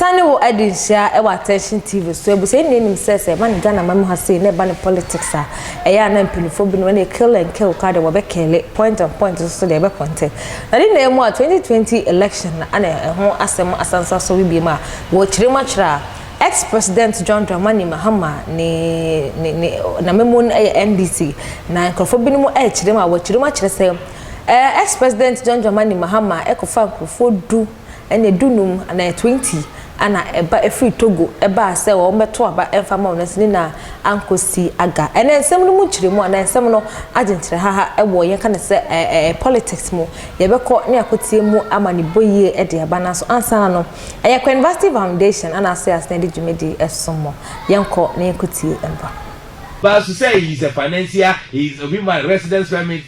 Yɛsan ne wo adi nhyia wɔ Attention TV so. Abusua yi nyinaa nim sɛ sɛ ɛba ne Ghana man mu ha sei na ɛba ne politics a, ɛyɛ a na mpanimfoɔ binom ɛne kill and kill koraa deɛ wɔbɛkɛle, point and point nso so deɛ ɛbɛpɔnte. Na ne nyinaa mu a 2020 election ana ɛho asɛm asan so asɔre biom a wɔkyerɛ mu akyerɛ a ex-president John Dramani Mahama ne ne ne n'amamuo no yɛ NDC na nkurɔfoɔ binom ɛrekyerɛ mu a wɔkyerɛ mu akyerɛ sɛ ex-president John Dramani Mahama ɛkɔfa nkurɔfoɔ du ɛna 15 anaa 20 ana ɛba ɛfiri Togo ɛbaa sɛ wɔn bɛto aba ɛmfa ma wɔn nso ne na ankɔsi aga. Ɛnɛ nsɛm no mu kyerɛ mu anaa nsɛm no agye nkyerɛ ɛwɔ yɛn ka ne sɛ ɛɛ politics mu yɛbɛkɔ ne akɔtie mu ama ne bɔ yie ɛde aba. Nanso ansa no ɛyɛ University Foundation ana ase ase de dwumadi ɛsom mo. Yɛnkɔ ne yɛnkɔtie mba. But to say he's a financier, he's a man residence permit.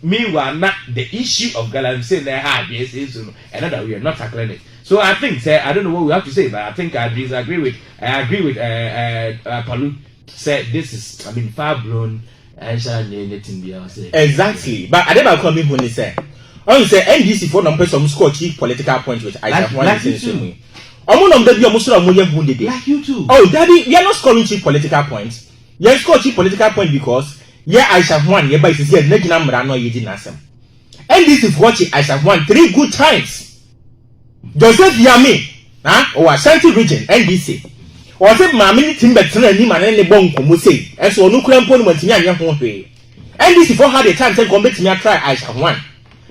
Meanwhile, not the issue of galamsey na ha so no, and that we are not tackling it. So I think, say, I don't know what we have to say, but I think I disagree with, I agree with Palu. Say this is, I mean, far blown. Exactly, but ade baako a mi hu ni sɛ ɔn sɛ NDC fo na ɔmo pɛ sɛ ɔmo score cheap political point with Isaac Huang like ne you nsɛm too. yi. Ɔmo nam dabi ɔmo soro a ɔmo yɛ hu dede. Like you too. Oh daddy, we are not scoring cheap political points. Yɛn score cheap political point because yɛ Aisha Huang yɛ ba esisi yɛ gyina gyina mmara no a yɛdi n'asɛm. NDC foɔ kye Aisha Huang three good times. Joseph Yami ah, ɔwɔ Ashanti Region NDC, ɔsɛ maame ne tim bɛtena anim ane ne bɔ nkɔmɔ sei, ɛnso ɔno kura mpo no wɔntumi anyɛ ho hwee. NDC foɔ had a time sɛ nkɔmɔ bɛtumi atry Aisha Huang,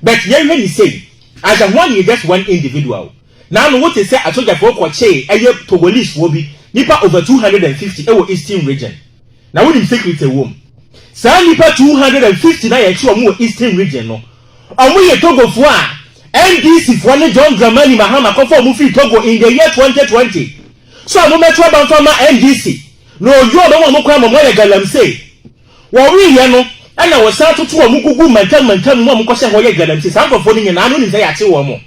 but yɛn hwɛ ne sei, Aisha Huang yɛ just one individual. Naanu wote sɛ asogyafoɔ kɔkyee ɛyɛ Togolese foɔ bi nipa over 250 ɛwɔ Eastern Region, na wonim secret ɛwɔ mu, saa nipa 250 na yɛkye wɔn wɔ Eastern Region no, ɔmo yɛ Togofoɔ a NDC foɔ ne John Dramani Mahama kɔfɔ ɔmo firi Togo in the year 2020 so ɔmo mɛto abanfa ma NDC na oyi ɔmo a ɔmo kɔ ama ɔmo ayɛ galamsey. Wɔreyɛ no ɛna wɔsan toto wɔn gugu mantam mantam mu a wɔn kɔhyɛ hɔ yɛ galamsey. Saa nkurɔfoɔ no nyinaa no nim sɛ yɛakye wɔn mo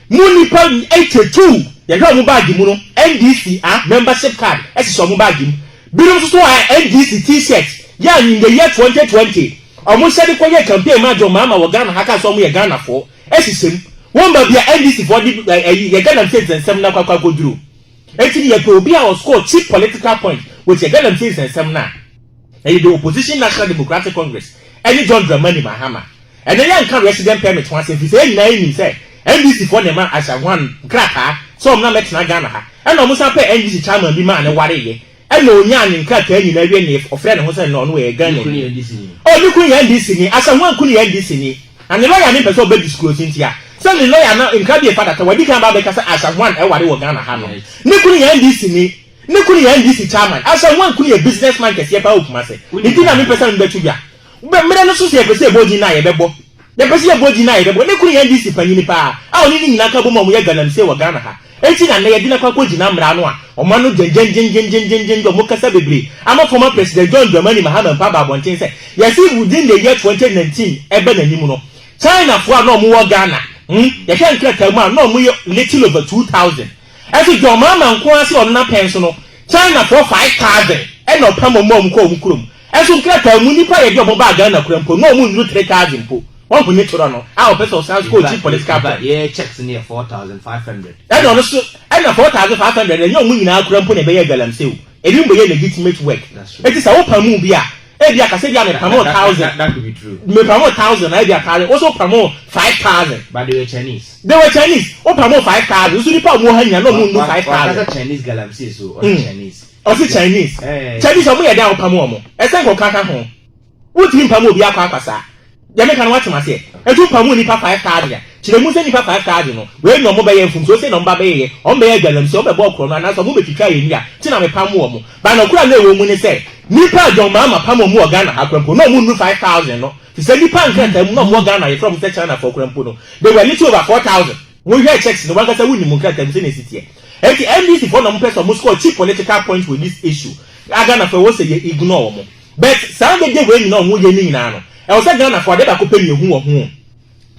mu nipa 82. Yɛhwɛ wɔn baagi mu no, NDC a membership card ɛhyehyɛ wɔn baagi mu, binom nso so a NDC T-shirt yɛ a in the year 2020 ɔmo hyɛ de kɔyɛ campaign ma John Mahama wɔ Ghana ha ka sɛ ɔmo yɛ Ghanafoɔ ɛhyehyɛ mu. Wɔn baabi a NDC foɔ de ɛyi yɛ galamsey nsɛnsɛm na akɔ akɔduro eti ni yɛpɛ obi a ɔscore cheap political point with yɛ galamsey nsɛnsɛm na ɛyɛ the opposition National Democratic Congress ɛne John Dramani Mahama. Ɛnɛ yɛn nka resident permit ho asɛm fi sɛ yɛn nyinaa yɛnim sɛ NDC foɔ na ɛma Aisha Huang nkrataa sɛ ɔmo na mɛtena Ghana ha, ɛna ɔmo san pɛ NDC chairman bi maa ne ware yɛ, ɛna onyaa ne nkrataa nyinaa wie ne ɔfrɛ ne ho sɛ ɔno yɛ Ghana ni. Ɔ ne kunu yɛ NDC ni, Aisha Huang kunu yɛ NDC ni, na ne lawyer ne mpɛ sɛ ɔbɛ disclose ntia sɛ ne lawyer na nkra bi efa data wadi kan ba abɛka sɛ Aisha Huang ɛware wɔ Ghana ha no. Ne kunu yɛ NDC ni, ne kunu yɛ NDC chairman. Aisha Huang kunu yɛ business man kɛseɛ paa wɔ Kumase ne ti na mi pɛ sɛ mi bɛtu dwa mmerɛ no so sɛ yɛpɛ sɛ yɛbɔ din na yɛbɛbɔ, yɛpɛ sɛ yɛbɔ din na yɛbɛbɔ. Ne kunu yɛ NDC panyini paa a ɔne ne nyinaa ka bɔ mu a ɔmo yɛ galamsey wɔ Ghana ha. Eti na nnɛ yɛde n'akɔ akɔ gyina mmara no a ɔmo ano gyɛngyɛngyɛngyɛngyɛngyɛn, ɔmo kasa bebree ama former President John Dramani Mahama mpa aba abɔnten sɛ yɛsi within the year 2019 ɛbɛ n'anim no, Chinafoɔ a na ɔmo wɔ Ghana, yɛhwɛ nkrataa mu a na ɔmo yɛ little over 2,000. Ɛsi John Mahama nko ara sɛ ɔno n'apɛn so no, Chinafoɔ 5,000 ɛna ɔpam ɔmo a ɔmo kɔ ɔmo kurom. Ɛso nkrataa mu nipa yɛ de ɔmo baa Ghana kura mpo na ɔmo nnuru 3,000 mpo. Wɔn ho ne torɔ no a ɔpɛ sɛ ɔsan score cheap political point. Yɛ checks ni yɛ 4,500. Ɛna ɔno so ɛna 4,500 ɛnyɛ ɔmo nyinaa kura mpo na ɛbɛyɛ galamsey o, ebi mbɔ yɛ legitimate work. That's true. Eti sɛ wopam mu bi a ebi akasɛ bi a mepam o 1,000. That could be true. Mepam o 1,000 na ebi atare woso pam o 5,000. But they were Chinese. They were Chinese. Wopam o 5,000 nso nipa a ɔmo ha nyina na ɔmo nnu 5,000. Wakasa Chinese galamsey so ɔsi Chinese. Ɔsi Chinese. Chinese ɔmo yɛ dɛ a wopam ɔmo ɛsɛ nkɔka ka ho wotumi mpam obi akɔ akɔsa yɛmɛ ka no watem aseɛ. Etu pam nipa 5,000 a kyerɛ mu sɛ nipa 5,000 no wei na ɔmo bɛyɛ mfomso sɛ na ɔmo ba bɛyɛ yɛ ɔmo bɛyɛ galamsey, ɔmo bɛbɔ ɔkorɔ no anaasɛ ɔmo bɛtwitwa yɛ ni a ti na mepam wɔ mo ba na ɔkura na ɛwɔ mu ne sɛ nipa a John Mahama pam ɔmo wɔ Ghana ha kura mpo na ɔmo nnu 5,000 no te sɛ nipa nkrataa mu na ɔmo wɔ Ghana yɛfrɛ ɔmo sɛ China fɔ kura mpo no, they were little over 4,000. Wohwɛ checks no wankasa wunim nkrataa mu sɛ na esi teɛ. Eti NDC foɔ na ɔmo pɛ sɛ ɔmo score cheap political point with this issue a Ghana fo ɛwɔ sɛ yɛ ignore wɔn. But saa dede wei nyinaa ɔmo yɛ ne nyinaa no, ɛwɔ sɛ Ghana fo ade baako pɛ ne ehu wɔ ho.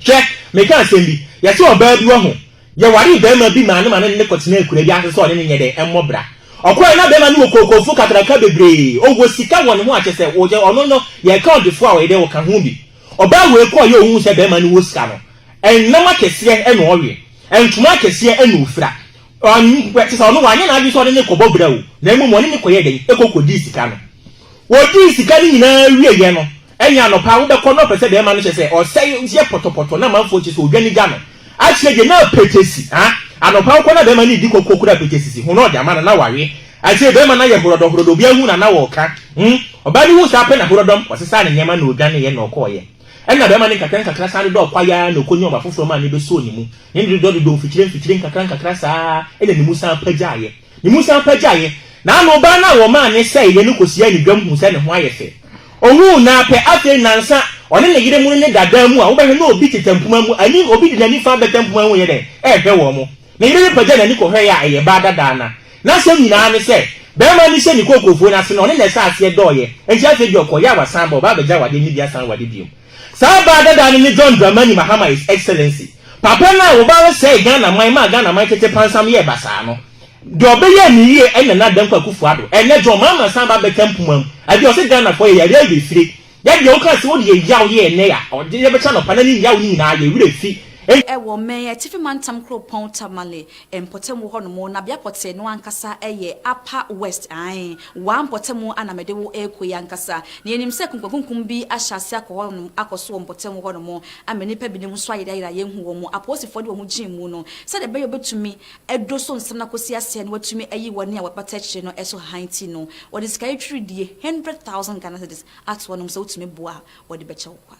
Hwɛ, meka asɛm bi, yɛsɛ ɔbaa bi wɔ ho yɛware bɛrima bi maa ne ma ne ne kɔtena akura bi ase sɛ ɔne ne nyɛ dɛ ɛmmɔ bra. Ɔkɔɛ na bɛrima no wɔ kookofo kakraka bebree, ɔwɔ sika wɔ ne ho akyɛ sɛ ɔyɛ ɔno no yɛka ɔdefo a ɔyɛ dɛ ɔka ho bi. Ɔbaa wei kɔɔ yɛ ohun sɛ bɛrima no wɔ sika no, ɛnam akɛseɛ ɛna ɔwe, ntoma akɛseɛ ɛna ofira. Ɔn, kyerɛ sɛ ɔno wanyɛ n'adwene sɛ ɔne no rekɔbɔ bra o, na mmom ɔne no kɔyɛɛ dɛn? Ɛkɔ kɔdii sika no. Wɔdii sika no nyinaa wieeɛ no, ɛnyɛ anɔpa wobɛkɔ na ɔpɛ sɛ bɛrima no kyerɛ sɛ ɔsɛe yɛ pɔtɔpɔtɔ na amanfoɔ kyerɛ sɛ ɔdwane gya no. Akyire deɛ na apete si, ha, anɔpa wokɔ na bɛrima no redi kɔkɔ kura apete sisi ho na ɔde ama no na wawe. Akyire bɛrima no ayɛ horɔdɔhorɔdɔ, obiara hu no a na ɔreka. Hmm, ɔbaa no huu saa pɛ na horɔdɔm, ɔsesaa ne nneɛma na ɔdwaneeɛ na ɔkɔeɛ. Ɛnna barima no nkakrankakra san dodɔɔ kwaeɛ ara na ɔkɔnyaa ɔba foforɔ maa no bɛsɔɔ ne mu. Ne nne dodɔdodɔɔ mfikyire mfikyire nkakrankakra saa ara na ne mu san pagyaeɛ. Ne mu san pagyaeɛ. Na ano ɔbaa no a wɔmaa no sɛeɛ no kɔhyiaa ne dwam huu sɛ ne ho ayɛ fɛ. Ɔhuu no ara pɛ, afei nnansa, ɔne ne yere mono ne da dan mu a, wobɛhwɛ na obi teta mpoma mu, ani, obi de n'ani fa bɛta mpoma mu reyɛ dɛn? Rehwɛ wɔn. Ne yere no pagyaa n'ani kɔhwɛeɛ a, ɛyɛ baa dada no. N'asɛm nyinaa ne sɛ, barima no hyɛ ne kokofuo no ase no, ɔne na ɛhyɛɛ aseɛ dɔeɛ, enti afei deɛ ɔkɔeɛ a wasan ba, ɔba abɛgye awadeɛ no bi asan aware bio. Saa baa dada no ne John Dramani Mahama His Excellency. Papa no a wɔba bɛsɛee Ghana man maa Ghana man tete pansam yɛɛ basaa no, deɛ ɔbɛyɛɛ no yie ɛne Nana Dankwa Akufo Addo. Ɛnnɛ John Mahama san ba abɛka mpoma mu, ɛdeɛ ɔse Ghanafoɔ yɛ yareɛ awerɛfire. Yɛ deɛ wokaa sɛ wode yɛ yaw yɛɛ nnɛ a, ɔde yɛbɛkyɛ anɔpa na ne yaw no nyinaa yɛ werɛ fi. Wɔ mmɛn atifi mantam kuropɔn Tamale mpɔtam hɔ nom, na bea pɔtee no ankasa yɛ Upper West, ae, waa mpɔtam a na mede wo rekɔ yi ankasa. Na yɛnim sɛ kunkunkunkum bi ahyɛ ase akɔ hɔ nom, akɔ so wɔ mpɔtam hɔ nom, ama nnipa binom nso ayerayera a yɛnhu wɔn. Apolisifoɔ de wɔn gyee mu no, sɛdeɛ ɛbɛyɛ wɔbɛtumi ado so nsɛm no akɔsi aseɛ na wɔatumi ayi wɔn a wɔbata akyire no so hann ti no, wɔde sika atwiridie, 100,000 Ghana cedis, ato hɔ nom sɛ wotumi boa a, wɔde bɛkyɛ wo kwa.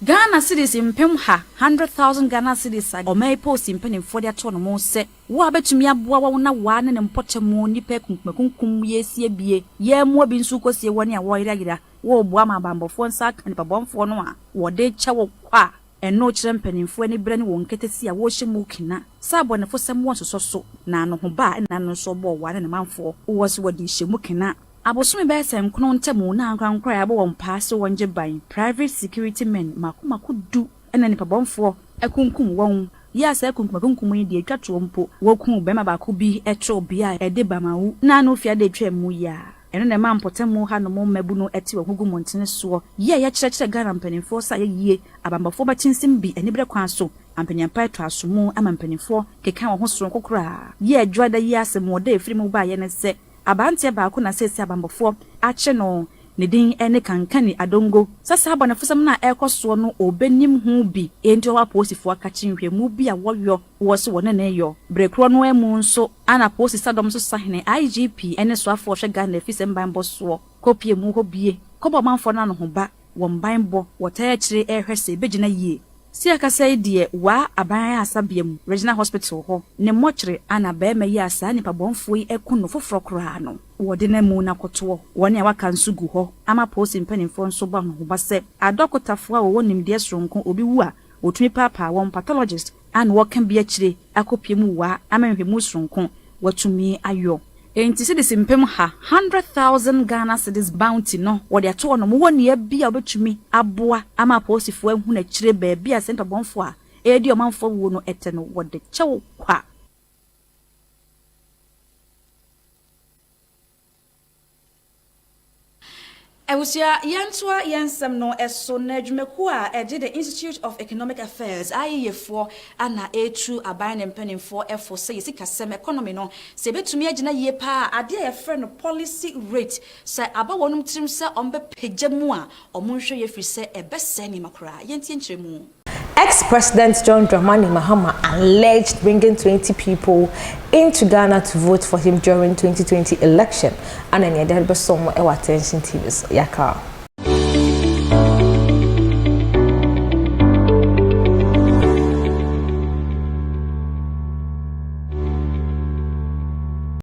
Ghana cedis 100,000, 100,000 Ghana cedis, a ɔman yi polisi mpanimfoɔ de ato wɔn sɛ wo a bɛtumi aboa wɔn na wɔa ne ne mpɔtam nnipa akunkumakunkum yɛresie abie, yɛremmoa bi nso rekɔsie wɔn a wɔreyerayera, wɔreboa ma abanbɔfoɔ nsa aka nnipabɔnfoɔ no a wɔde rekyɛ wo kwa a ɛno kyerɛ mpanimfoɔ aniberɛ ne wɔn nketesi a wɔrehyɛ mu kena sɛ abɔnefosɛm wɔ nsosɔ so na anohoba a ɛnna no nso ɔbɔɔ wɔa ne ne manfoɔ wɔ so wɔde rehyɛ mu kena. Abosome bɛyɛ sɛ nkono ntamu na ankorankoro a yɛabɔ wɔn paa sɛ wɔngye ban, private security men, mako mako du na nipabɔnfoɔ akunkum wɔn. Yɛ a saa akunkumakunkum yi deɛ ɛtwa toɔ mpo, wɔkuu barima baako bi too bea a ɛde Bamawu na ano fi ada ɛtwaa mu yi a. Ɛno na ɛma mpɔtamu hanom mmabunu te wɔn ho gu mmɔntene soɔ yɛ a yɛkyerɛkyerɛ Ghana mpanimfoɔ sɛ ayɛ yie, abanbɔfoɔ bɛkyensem bi aniberɛ kwan so, ampaniampa ɛtɔ aso mu ama mpanimfoɔ keka wɔn ho soronko koraa. Yɛ adwuma da yi asɛm wɔ da a ɛfiri mu baeɛ ne sɛ, Aberanteɛ baako na seesei abanbɔfoɔ akye no, ne din ne Kankani Adongo. Sɛ saa abɔnefosɛm no a ɛrekɔ soɔ no ɔbɛnim ho bi enti ɔwɔ apolisifoɔ akakye nhwɛmu bi a wɔyɔ wɔ so wɔne no reyɔ. Berɛ korɔ no ara mu nso a na apolisi sadɔm so sahene, IGP, ne soafoɔ ɔhwɛ Ghana afisɛm banbɔ soɔ kɔpie mu hɔ bie kɔbɔ ɔmanfoɔ no anohoba wɔ mbanbɔ wɔtaa akyire rehwɛ sɛ ɛbɛgyina yie. Se akasa yi deɛ waa aban ayaresabea mu, Regional Hospital hɔ, ne mmɔkyere a na barima yi a saa nnipa bɔnfoɔ yi aku no foforɔ koraa no, wɔde no amu no akɔtoɔ. Wɔn a waka nso gu hɔ ama polisi mpanimfoɔ nso bɔ ahohoba sɛ adɔkotafoɔ a wɔwɔ nimdeɛ soronko obi wu a wɔtumi paapaa wɔn, pathologist, a na wɔka bi akyire akɔpue mu waa ama nhwehwɛmu soronko watumi ayɔ. Enti cedis 100,000, 100,000 Ghana cedis bounty no wɔde ato hɔ nom wɔ nea bi a wobɛtumi aboa ama apolisifoɔ ahunu akyire baabi a saa nnipa bɔnfoɔ a ɛredi ɔmanfoɔ awuo no te no wɔde kyɛ wo kwa. Abusua, yɛntoa yɛn nsɛm no so na adwumakuo a ɛgye The Institute of Economic Affairs, IEA foɔ na ɛretu aban ne mpanimfoɔ fo sɛ yɛ sikasɛm, economy, no, sɛ ɛbɛtumi agyina yie paa a, adeɛ a yɛfrɛ no policy rate, sɛ aba wɔnom tirim sɛ wɔbɛpagya mu a, wɔnhwɛ yie ɛfiri sɛ ɛbɛsɛe nneɛma koraa. Yɛntie nkyerɛmu. Ex-President John Dramani Mahama alleged bringing 20 people into Ghana to vote for him during 2020 election. And then the Attention TV. So, Yaka.